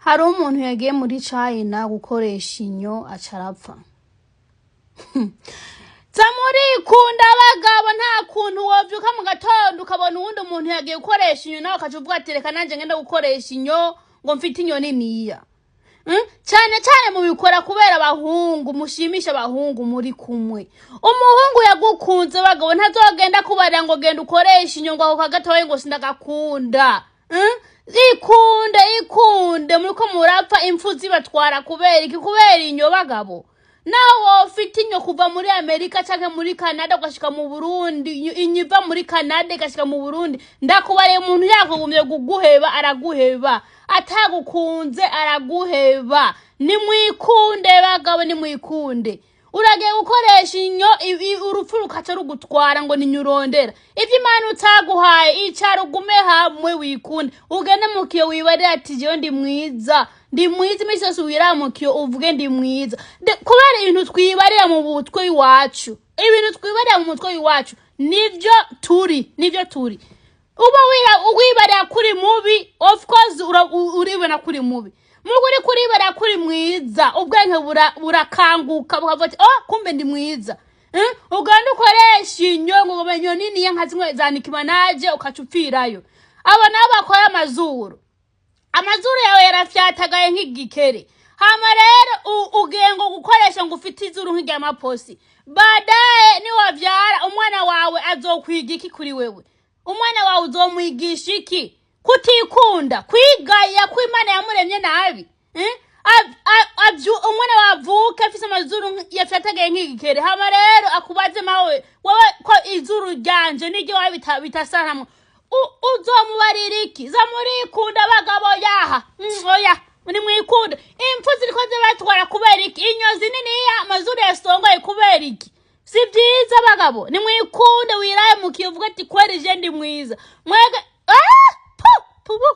Hariho umuntu yagiye muri China gukoresha inyo, aca arapfa. Za murikunda abagabo, nta kuntu wovyuka mu gatondo ukabona uwundi muntu yagiye gukoresha inyo, nawe ukaca uvuga ati: "Reka nanje ngende gukoresha inyo ngo mfite inyo niniya." Cane cane mubikora kubera abahungu, mushimisha abahungu muri kumwe. Umuhungu yagukunze, bagabo, ntazogenda kubarira ngo genda ukoreshe inyo, ngo ako kagatoyi ngo sindagakunda. Ikunde, ikunde. Muriko murapfa, impfu zibatwara kubera iki? Kubera inyo, bagabo. Nawe wofite inyo kuva muri Amerika canke muri Canada ugashika mu Burundi, inyo iva muri Canada igashika mu Burundi, ndakubariye, umuntu yakugumye kuguheba araguheba, atagukunze araguheba. Nimwikunde bagabo, nimwikunde. Uragiye gukoresha inyo, urupfu rukaca rugutwara ngo ninyo urondera. Ivyo Imana utaguhaye, icara ugume hamwe, wikunde, ugende mu kiyo wibarire ati: "Jewe ndi mwiza, ndi mwiza." Iminsi yose wiraba mu kiyo uvuge: "Ndi mwiza." Kubera ibintu twibarira mu mutwe iwacu, ibintu twibarira mu mutwe iwacu nivyo turi, nivyo turi. Uba wibarira kuri mubi, of course uribona kuri mubi. Mugu uriko uribara kuri mwiza, ubwenge burakanguka bukavuga ati: "Oh, kumbe ndi mwiza." Ugenda ukoresha inyo ngo inyo niniya nka zimwe za Nicki Minaj, ukaca upfirayo. Abo nabo bakora amazuru, amazuru yawe yarafyatagaye nk'igikere. Hama rero ugiye ngo gukoresha ngo ufite izuru nk'iryamaposi. Baadaye niwavyara, umwana wawe azokwiga iki kuri wewe? Umwana wawe uzomwigisha iki? Kutikunda, kwigaya ko Imana yamuremye nabi, eh? Umwana wavuke afise amazuru yafyatagaye nk'igikere, hama rero akubaze: "Mawe wewe, ko izuru ryanje n'iryo wawe bitasa hamwe?" Uzomubarira iki? Za murikunda abagabo, yaha. Oya, nimwikunde. Impfu ziriko zibatwara kubera iki? Inyo zininiya, amazuru yasongoye, kubera iki? Si byiza bagabo, nimwikunde. Wiraye mu kiyo uvuga ati: "Kweri je ndi mwiza." Mwege, ah! Pu, pu, pu.